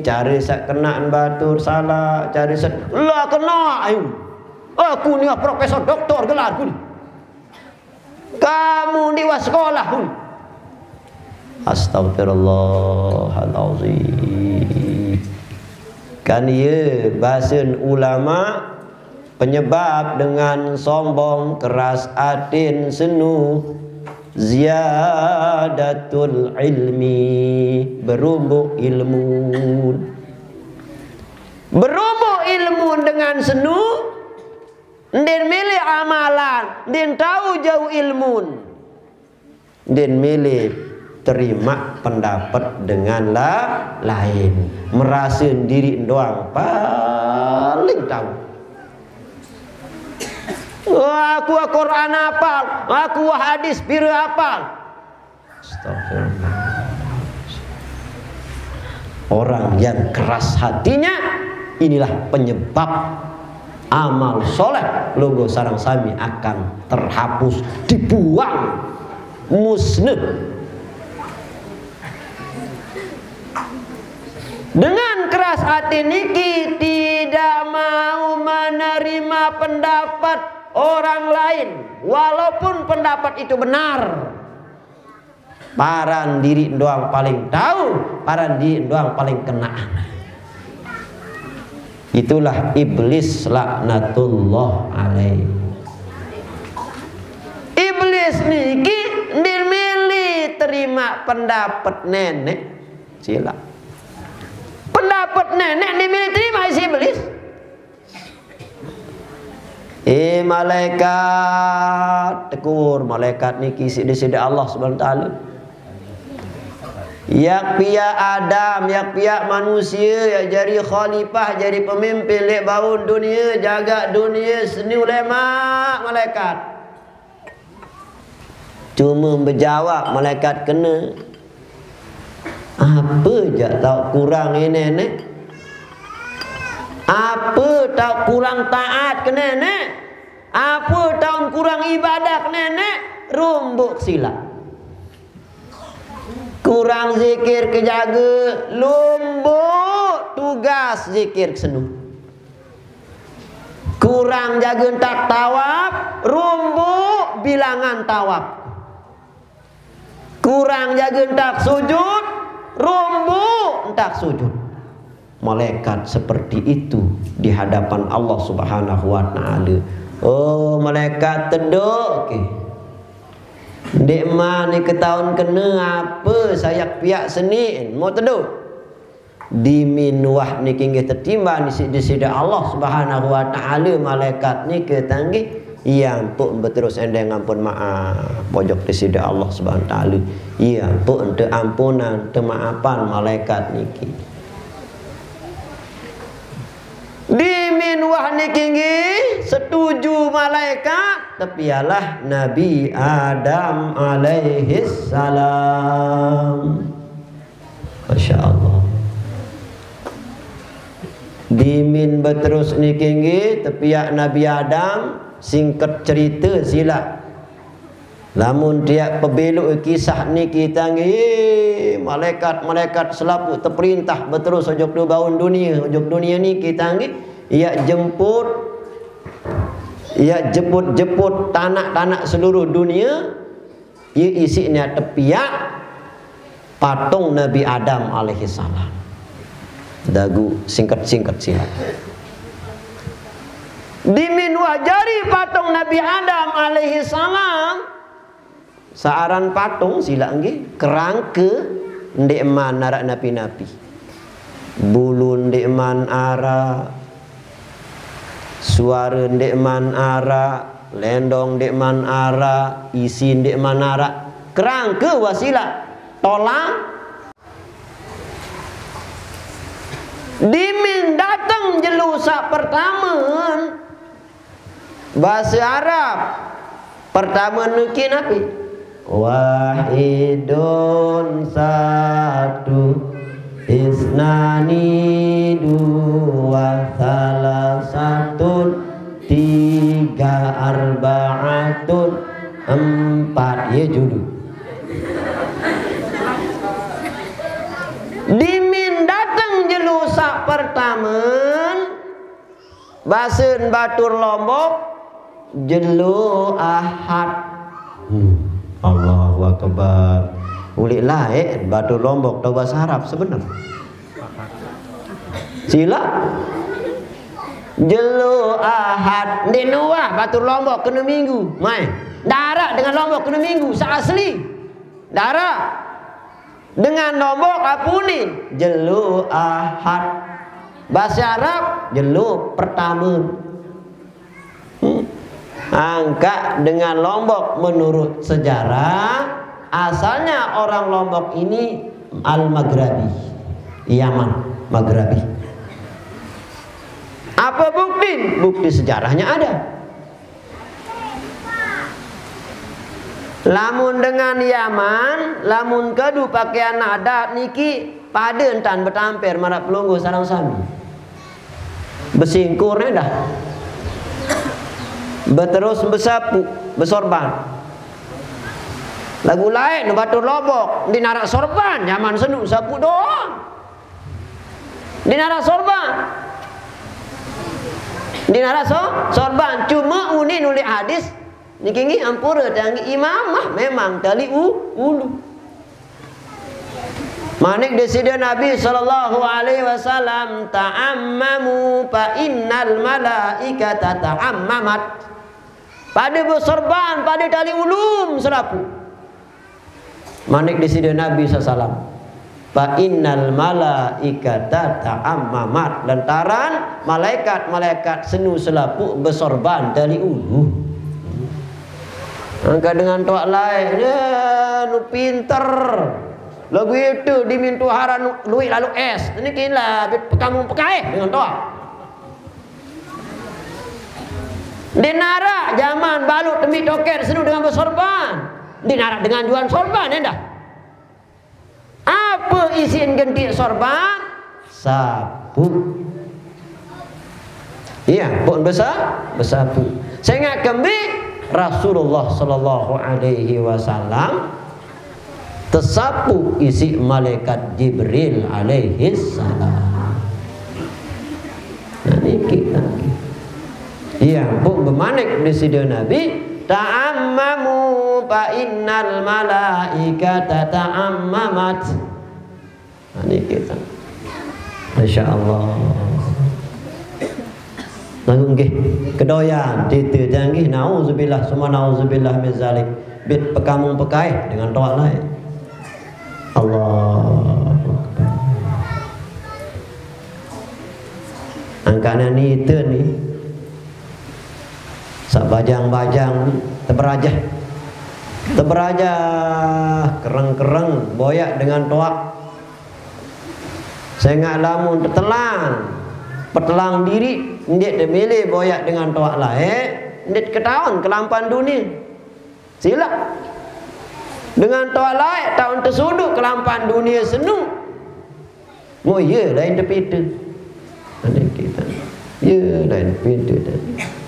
care saq kenaqn batur salaq, care saq, lah kenaq, ayo. Aku ni profesor doktor gelarku ni. Kamu ni wah sekolah pun. Astagfirullahalazim. Kan ye basen ulama, penyebab dengan sombong, keras atin, senu, ziyadatul ilmi, berumbuq ilmu. Berumbuq ilmu dengan senu, ndin mele amalan, ndin tau jauq ilmun. Ndin mele terimaq pendapet dengan la-, lain. Merase diriq doang paling tau. Wah, aku Quran apal, aku hadis pire apal. Astagfirullah. Orang yang keras hatinya, inilah penyebab amal soleh lungguh sareng sami akan terhapus, dibuang, musnah. Dengan keras hati niki tidak mau menerima pendapat orang lain, walaupun pendapat itu benar. Paran diriq doang paling tau, paran diriq doang paling kenaqan. Itulah iblis laknatullah alaih. Iblis niki ndin mele terimaq pendapet neneq. Silaq. Pendapet neneq ndin mele terimaq isiq iblis. Eh, malaikat, tegur malaikat niki siq Deside Allah Subhanahu wa Ta'ala. Yaq piaq Adam, yaq piaq manusie, yaq jari khalifah, jari pemimpin leq baun dunie, jagaq dunie, seni ulemaq, malaikat. Cume bejawab malaikat kene, "Ape jaq taoq kurang neneq? Ape taoq kurang taat ke neneq? Ape taoq kurang ibadah ke neneq?" Rumbuq silaq. Kurang zikir ke jage, lumbuq tugas zikir ke senu. Kurang jage entak tawaf, rumbuq bilangan tawaf. Kurang jage entak sujud, rumbuq entak sujud. Malaikat seperti itu di hadapan Allah Subhanahu wa Ta'ala. Oh, malaikat, tedoq ke. Ndeqman ike taun kene ape saq yaq piaq seni, mauq tedoq. Dimin wah niki nggih tetimban isiq Deside Allah Subhanahu wa Ta'ala, malaikat nike tanggih Iya, mpuk beterus endeng ampun maaf ojok Deside Allah Subhanahu wa Ta'ala. Iya, mpuk ente ampunan, temaafan malaikat niki. Dimin wah niki nggih, setuju malaikat, tepialah Nabi Adam alaihi salam. Masya Allah. Dimin beterus niki nggih, tepiak Nabi Adam, singket cerita sila. Lamun tiak pebelok kisah niki tanggi, malaikat-malaikat selapuq teperintah beterus ojok dubaun dunie, ojok dunie niki tanggi, iak jemput, iak jeput-jeput tanak-tanak seluruh dunie, ie isiqne tepiak patung Nabi Adam alaihi salam. Dagu singket-singket sila. Dimin wah jari patung Nabi Adam alaihi salam, searan patung sila nggih, kerangke ndeqman araq napi-napi. Bulu ndeqman araq, suare ndeqman araq, lendong ndeqman araq, isi ndeqman araq. Kerangke wah sila, tolang. Dimin dateng jelo saq pertamen, base Arab, pertame niki napi? Wahidun satu, isnani dua, salasatun tiga, arbaatun empat. Ye julu. Dimin dateng jelo saq pertamen, basen batur Lombok, jelo Ahad. Hmm, Allahu Akbar. Uleq laeq batur Lombok tao base Arab sebener. Sila. Jelo Ahad. Ndeqne wah batur Lombok kene Minggu. Mai. Ndaraq dengan Lombok kene Minggu saq asli. Ndaraq. Dengan Lombok apune? Jelo Ahad. Base Arab, jelo pertame. Hmm. Angkaq dengan Lombok menurut sejarah, asalnya orang Lombok ini Al-Maghrabi, Yaman, Maghrabi. Apa bukti? Bukti sejarahnya ada. Lamun dengan Yaman, lamun kadu pakaian adat niki pade entan betamper maraq pelungguh sareng sami. Besingkur endah. Beterus besapuq, besorban. Laguq laeq nu batur Lombok, ndeqn araq sorban, jaman senu sapuq doang. Ndeqn araq sorban. Ndeqn araq so-, sorban. Cume unin uleq hadis niki nggih ampure tanggi imamah memang tali u-, ulu. Manik Deside Nabi sallallahu alaihi wasallam, "Ta'ammamu fa innal malaikata ta'ammamat." Pade besorban, pade tali ulum selapuq. Manik Deside Nabi sallallahu alaihi wasallam, "Fa innal malaikata ta'ammamat." Lantaran malaikat-malaikat senu selapuq besorban tali ulu. Angkaq dengan toaq laeq, ya, nu pinter. Laguq ite dimin tuharan lueq laloq es. Niki lah, bit pekamun pekaeh dengan toaq. Ndeqn araq jaman baluq tembiq toket senu dengan besorban. Ndeqn araq dengan jualan sorban endah. Ape isiqn gentiq sorban? Sapuq. Iya, pun besa-, besapuq. Sengaq kembe Rasulullah sallallahu alaihi wasallam tesapuq isiq malaikat Jibril alaihi salam. Nah, niki, niki. Iya, pun bemanik Deside Nabi, "Ta'ammamu fa innal malaikata ta'ammamat." Nah, niki, niki. Masya Allah. Lalu nggih, kedoyan, tite tiang nggih, nauzubillah, summa nauzubillah min zalik. Bit pekamun pekaeh dengan toaq laeq. Allahu Akbar. Angkaqne nite ni. Sak bajang-bajang teberajah. Teberajah kereng-kereng boyak dengan toak. Sengak lamun tetelang, petelang diri, ndik temilih boyak dengan toak lae, ndik ketaon kelampan dunia. Silak. Dengan toak lae taon tesuduk kelampan dunia senu. Mo iya lain tepita. Ada kita. Ya lain pintu tadi.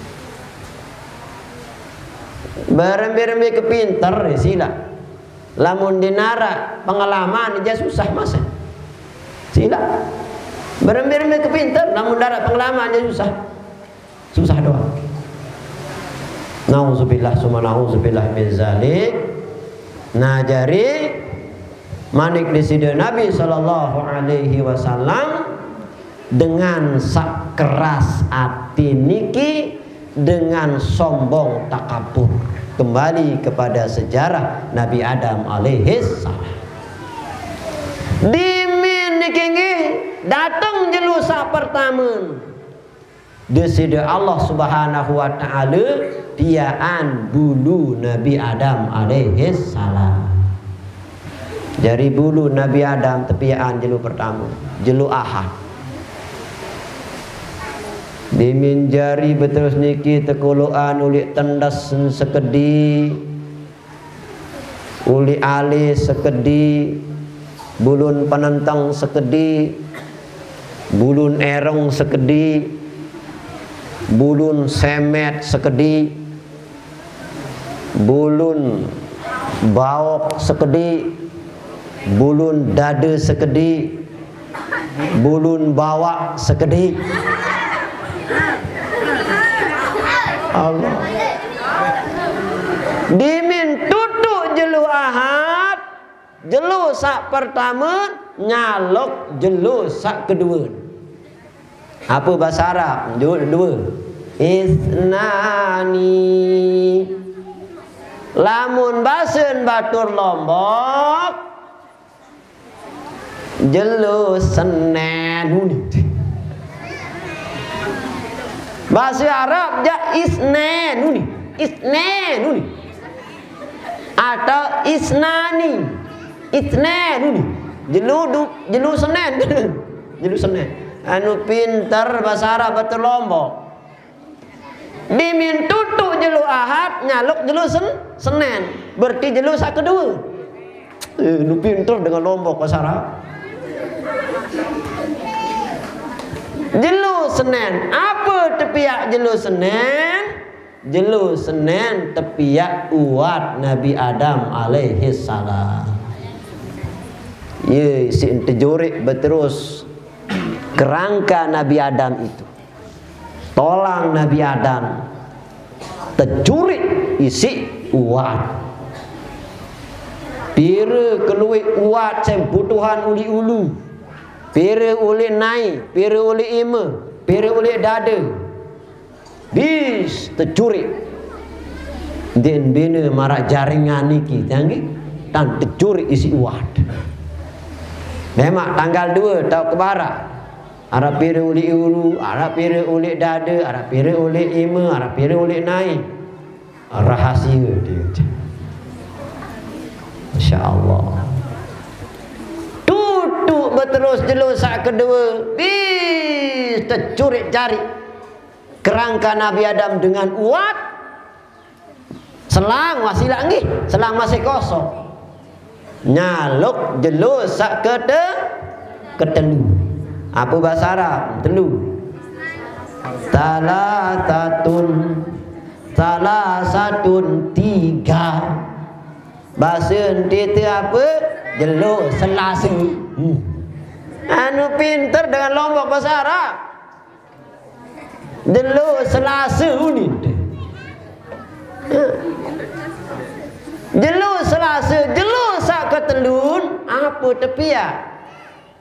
Berembe-rembe kepinter ya silak. Lamun dinara pengalaman ja susah masa. Silak. Berembe-rembe kepinter lamun dara pengalaman ja susah. Susah doang. Nauzubillah summa nauzubillah min zalik. Nah, jari manik Deside Nabi sallallahu alaihi wasallam dengan sak keras ati niki, dengan sombong takabur. Kembali kepada sejarah Nabi Adam alaihissalam. Dimin niki nggih dateng jelu sak pertama. Deside Allah Subhanahu wa Ta'ala piaan bulu Nabi Adam alaihissalam. Jari bulu Nabi Adam tepiaan jelu pertama, jelu Ahad. Dimin jari beterus niki tekoloan uli tendes sekedi, uli alis sekedi, bulun penenteng sekedi, bulun ereng sekedi, bulun semet sekedi, bulun baok sekedi, bulun dada sekedi, bulun bawak sekedi. Allah. Dimin tutuk jelu Ahad, jelu sak pertama, nyalok jelu sak kedua. Apa bahasa Arab? Dua, dua. Isnani. Lamun basen batur Lombok, jelu Senen uni. Bahasa Arab ja Isnen uni. Isnen uni. Atau Isnani. Isnen uni. Jelu du, jelu Senen. Jelu Senen. Anu pinter bahasa Arab batur Lombok. Dimin tutuk jelu Ahad, nyalok jelu sen, Senen. Berarti jelu sak kedua. Eh, nu pinter dengan Lombok bahasa Arab. Jelu Senen. Apa tepiak jelu Senen? Jelu Senen tepiak uat Nabi Adam alaihissalam. Ye, si ente jurik beterus kerangka Nabi Adam itu. Tolang Nabi Adam tecurik isi uat. Pire keluik uat sing butuhan uli ulu. Pire uli nai, pire uli ime, pire uli dada. Bis tecurik. Din bina marak jaringan niki, jangan tan tecurik isi uat. Memang tanggal dua tau ke barak. Arab pira ulik ulu, Arab pira ulik dada, Arab pira ulik ima, Arab pira ulik nai. Rahasia dia. Masya Allah. Tutuk beterus jelu sak kedua. Bis tecurik cari kerangka Nabi Adam dengan uat. Selang wasilah nggih, selang masih kosong. Nyaluk jelu sak kete, ketelu. Apa bahasa Arab? Telu. Salah satun, salah satun tiga. Bahasa Entiti apa? Jelu selasa. Hmm. Anu pinter dengan Lombok bahasa Arab. Jelu selasa uni. Jelu selasa, jelu sak ketelun, apa tepiak?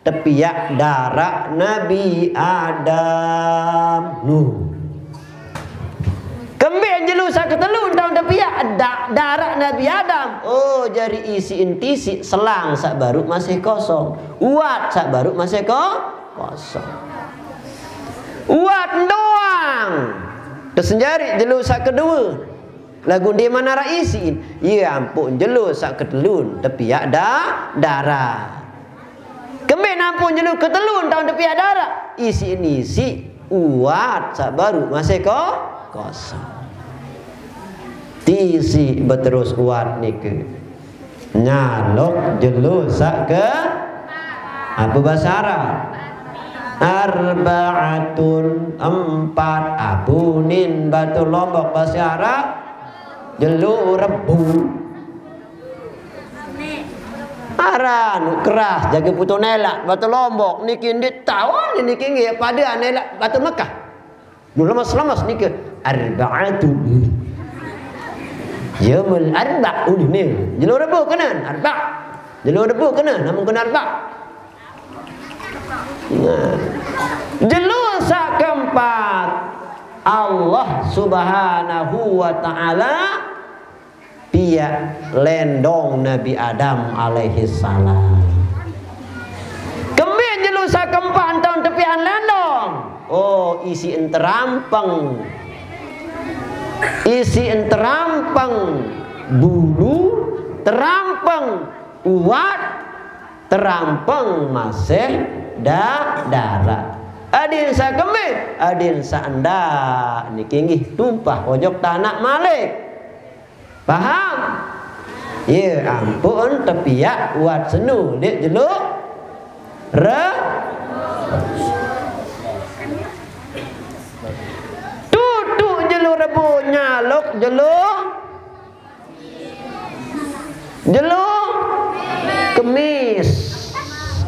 Tepiak darak Nabi Adam. Nuh. Kembik jelu sak ketelun taun tepiak da, darak Nabi Adam. Oh, jari isi entisi selang sak baru masih kosong. Uat sak baru masih ko, kosong. Uat doang. Tesenjari jelo saq kedue. Laguq ndeqman araq isiqn. Ie ampuq jelo saq ketelun tepiaq da-, daraq. Kembeqn ampuq jelo ketelun taoqn tepiaq daraq? Isiqn isiq uat saq baruq masih ko-, kosong. Tisiq beterus uat nike. Nyalok jelo saq ke, ape base Arab? Arba'atun, empat. Ape unin Batur Lombok base Arab? Jelo Rebo. Aran keras jage putu nelaq Batur Lombok niki ndeq taun niki nggih pade nelaq Batur Mekah. Mun lemes-lemes nike, Arba'atu. Yaumul Arba' ulune. Jelo Rebo kenen, Arba'. Jelo Rebo kenen, namun kenen Arba'. Nah. Jelo saq keempat, Allah Subhanahu wa Ta'ala piaq lendong Nabi Adam alaihissalam. Kembeq jelo saq keempat taoqn tepiaqan lendong? Oh, isiqn terampeng. Isiqn terampeng bulu, terampeng uat, terampeng masih da-, daraq. Adin saq kembeq, adin saq ndaq niki nggih tumpah ojok tanaq malik. Paham? Ye, ampuqn tepiaq uat seno leq jelo Re-, tutuq jelo Rebo, nyalok jelo, jelo Kemis.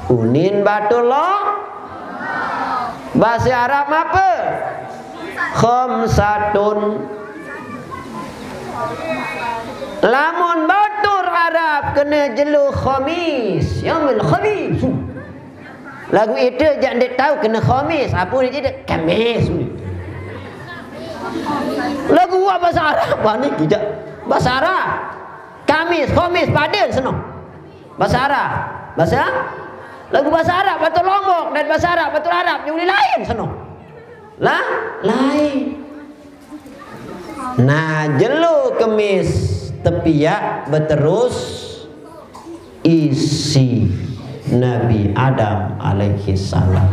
Unin Batur Lo-, base Arab ape? Khamsatun. Lamun Batur Arab kene jelo Khamis, yaumil Khamis. Laguq ite jaq ndeq tao kene Khamis, ape niki jaq Kemis. Laguq wah base Arab, wah niki jaq base Arab. Kamis, Khamis, pade seno. Base Arab. Base? Laguq base Arab Batur Lombok dait base Arab Batur Arab jaq uleq lain seno. Lah, lain. Nah, jelo Kemis tepiaq beterus isiq Nabi Adam alaihissalam.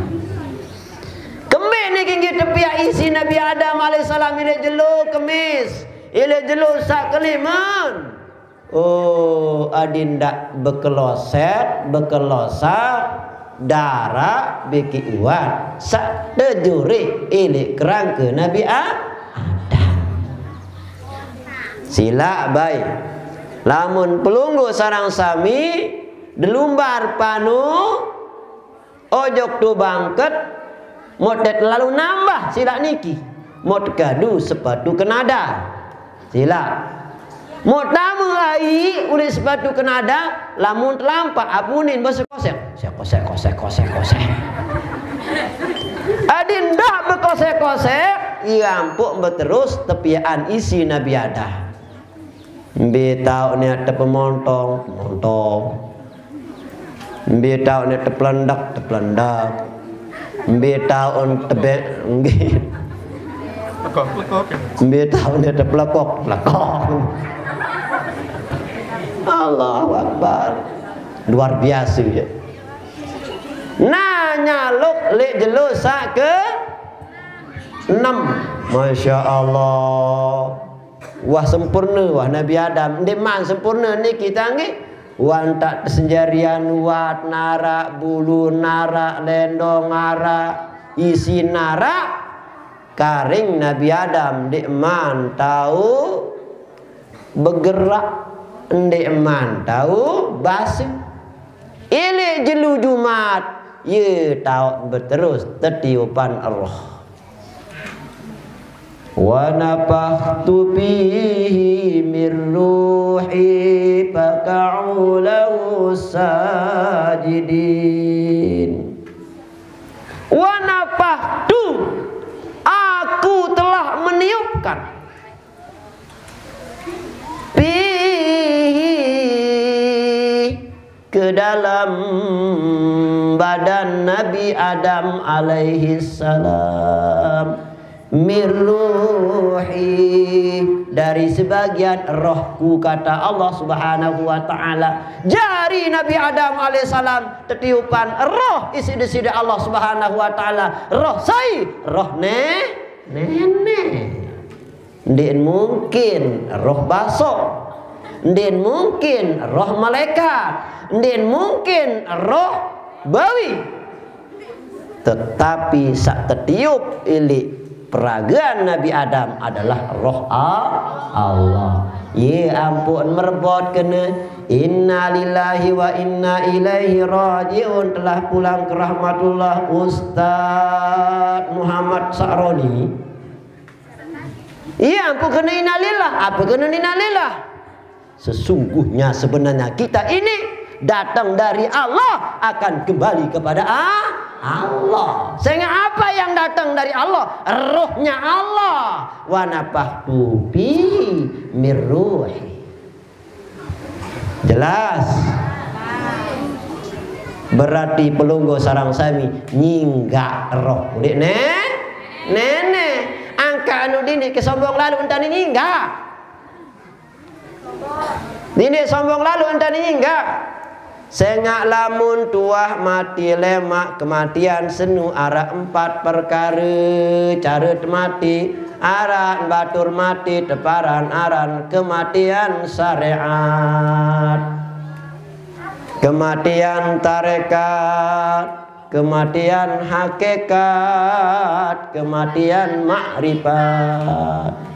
Kembeq niki nggih tepiaq isiq Nabi Adam alaihissalam leq jelo Kemis, leq jelo saq kelimen? Oh, adin ndaq bekeloset, bekelosa, daraq, bekiq uat saq tejuriq leq kerangke Nabi A-, Adam. Silaq bae. Lamun pelungguh sareng sami delumbar panu, ojok tu bangket, mot dait lalo nambah silaq niki. Mot kadu sepatu kenada. Silaq. Mot tame aiq uleq sepatu kenada, lamun telampaq apunin base kosek. Sek kosek, kosek, kosek, kosek. Adin ndaq bekosek-kosek, ie ampuq beterus tepiaqan isiq Nabi Adam. Mbe taoq ne tepemontong, montong. Mbe taoq ne tepelendek, tepelendek. Mbe taoq ne tebe-, nggih. Mbe taoq ne tepelekok, pelekok. Allahu Akbar. Luar biasa ya. Nah, nyalok leq jelo saq ke enem. Masya Allah. Wah sempurne, wah Nabi Adam. Ndeqman sempurne niki tanggih. Wah entak tesenjarian, uat naraq, bulu naraq, lendong araq, isiq naraq. Karing Nabi Adam ndeqman tao begerak, ndeqman tao base. Leq jelo Jumat, ie taoq beterus tetiupan roh. Wa nafakhtu fihi mir ruhi faqa'u lahu sajidin. Wa nafakhtu, aku telah meniupkan, fihi, ke dalam badan Nabi Adam alaihissalam, Mirruhi, dari sebagian rohku, kata Allah Subhanahu wa Ta'ala. Jari Nabi Adam alaihissalam tetiupan roh isi deside Allah Subhanahu wa Ta'ala. Roh sai, roh ne, nenek. Ndeqen mungkin roh baso, ndeqen mungkin roh malaikat, ndeqen mungkin roh bawi. Tetapi saq tetiup iliq peragaan Nabi Adam adalah roh A-, Allah. Ye ampuqn merebot kene. Inna lillahi wa inna ilaihi raji'un, telah pulang ke rahmatullah Ustaz Muhammad Sa'roni. Iya, ampuqn kene innalillah. Apa kene innalillah? Sesungguhnya, sebenarnya kita ini datang dari Allah, akan kembali kepada A-, Allah. Sehingga apa yang datang dari Allah? Rohnya Allah. Wa nafakhtu fihi mir ruhi. Jelas? Berarti pelungguh sareng sami nyinggaq roh uleq ne-, nenek. Angkaq anu dindiq kesombong lalo entan nyinggaq. Dindiq sombong lalo entan nyinggaq. Sengaq lamun tuah mati lemaq, kematian senu araq empat perkare care temati. Aran batur mati teparan aran kematian syariat, kematian tarekat, kematian hakikat, kematian makrifat.